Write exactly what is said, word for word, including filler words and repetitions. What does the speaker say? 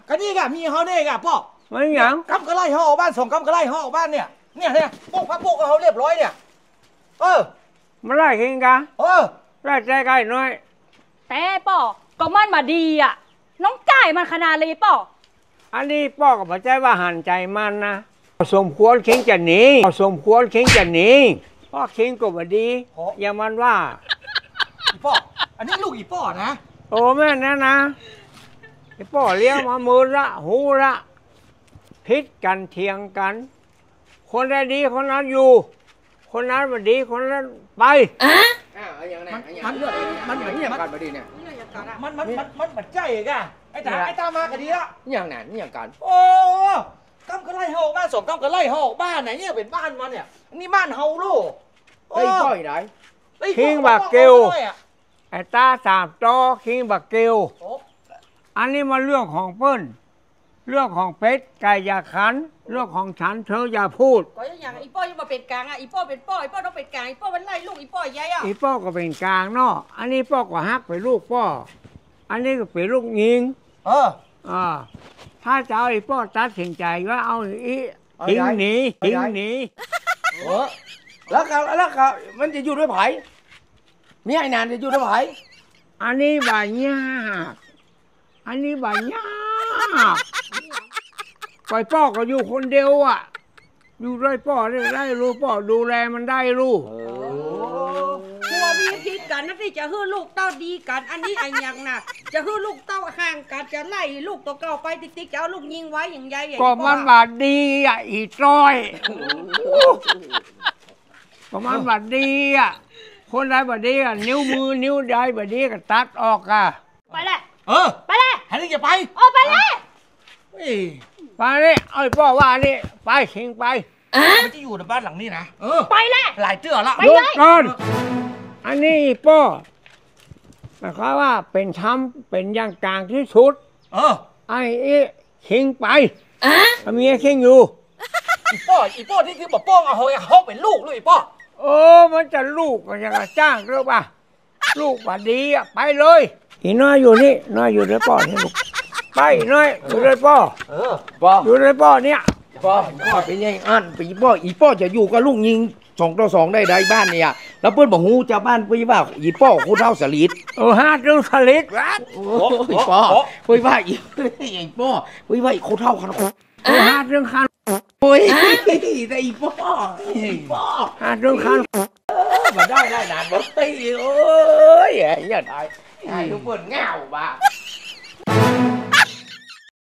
ก็นี่ก่ะ มีเฮาเนี่ยก่ะป้อ มันหยัง กำกะไล่เฮาออกบ้าน สองกำกะไล่เฮาออกบ้านเนี่ย เนี่ย เนี่ย โป๊กผ้าโป๊กเฮาเรียบร้อยเนี่ย เออ มันไล่คิงก่ะ เออ ไล่ใจ๋ก้าน้อย แต่ป้อ ก็มันบ่ดีอะ น้องจ่ายมันขนาดเลยป้อ อันนี้ป้อก็บ่ใจ้ว่าหันใจ๋มันนะ สมควรคิงจะหนี สมควรคิงจะหนี เพราะคิงก็บ่ดี โอ้ อย่างมันว่า อีป้อ อันนี้ลูกอีป้อนะ โอ้ แม่นนะนะ อีป้อเลี้ยงมาเมินละ ฮู้ละ ผิดกั๋นเถียงกั๋น คนใดดีคนนั้นอยู่ คนนั้นบ่ดีคนนั้นไป อ้าว เอาอย่างนั้น มัน เอาอย่างนั้น มัน เรื่องอย่างนั้น มัน เรื่องอย่างนั้น มัน มัน มัน มัน มันบ่ใจ้ก่ะ ไอ้ตา ไอ้ตามาก็ดีละ อย่างนั้น อย่างกั๋น โอ้ กำกะไล่เฮาออกบ้าน สองกำกะไล่เฮาออกบ้านไหนเนี่ย เป๋นบ้านมันเนี่ย นี่บ้านเฮาโล ไอ้ป้ออยู่ไหน ไอ้ป้อ คิงบ่าเกี่ยว ไอ้ต๋าสามตอ คิงบ่าเกี่ยว โอ้ อันนี้มันเรื่องของเปิ้น เรื่องของเป็ดไก่อย่าขัน เรื่องของฉันเธออย่าพูด ก็อย่างอีป้อยังบ่เป๋นก๋างอะ อีป้อเป๋นป้อ อีป้อต้องเป๋นก๋าง อีป้อมันไล่ลูกอีป้อใหญ่อะ อีป้อก็เป๋นก๋างเนาะ อันนี้ป้อก็ฮักเป๋นลูกป้อ อันนี้ก็เป๋นลูกญิง เออ อ่า ถ้าจะเอาอีป้อตัดสินใจ๋ว่าเอาอี เอา ทิ้งหนี เอา ทิ้งหนี เออ แล้วก็ แล้วก็มันจะอยู่ด้วยใผ เมียไอ้หนานจะอยู่ด้วยใผ อันนี้บ่ยาก อันนี้บ่ยาก ไปป้อก็อยู่คนเดียวอะ อยู่ด้วยป้อได้ ได้ลูก ป้อดูแลมันได้ลูก เออ ผัวเมียผิดกั๋นนะตี้ จะหื้อลูกเต้าดีกั๋น อันนี้อะหยังนะ จะหื้อลูกเต้าห่างกั๋น จะไล่ลูกตั๋วเก่าไปติ๊กๆ จะเอาลูกญิงไว้อย่างใยอะ ก็มันบ่ดีอะ อีต้อย ก็มันบ่ดีอะ คนใดบ่ดีอะ นิ้วมือนิ้วใดบ่ดีก็ตัดออกอะ ไปแหละ เออ ไปแหละ อันนี้อย่าไป เออ ไปแหละ เอ้ย ไปนี่ เอ้ย ป้อว่านี่ ไป คิงไป มันจะอยู่ในบ้านหลังนี้นะ เออ ไปแหละ หลายเตื้อละ ไปเลย หยุดก่อน อันนี้ป้อ หมายความว่าเป๋นธรรม เป๋นอย่างกลางตี้สุด เออ ไอ้อีคิงไป อะ มีไอ้คิงอยู่ อีป้อ อีป้อตี้คือบ่ป้องเอาเฮา เฮาเป๋นลูกลูกอีป้อ เออ มันจะลูกก็ยังจะจ้างด้วยป่ะ ลูกบ่ดีอะ ไปเลย อีน้อยอยู่นี่ น้อยอยู่ด้วยป้อนี่ลูก ไปอีน้อย อยู่ด้วยป้อ เออ ป้อ อยู่ด้วยป้อเนี่ย ป้อ ป้อเป๋นไงอั้น อีป้อ อีป้อจะอยู่กับลูกญิงสองต่อสองได้ใดบ้านเนี่ย แล้วเปิ้นบ่ฮู้จาวบ้านเปิ้นว่าอีป้อโคเฒ่าสลิด เออ ฮาดเรื่องสลิด โอ้ย ป้อ เปิ้นว่าอี ไอ้ป้อ เปิ้นว่าอีโคเฒ่าคัน โอ้ย ฮาดเรื่องคัน โอ้ย แต่อีป้อ อีป้อ ฮาดเรื่องคัน เออ บ่ได้ได้นานบ่ได้ โอ้ย อย่าได้ ไอ้ลูกเปิ้นเหงาบ่า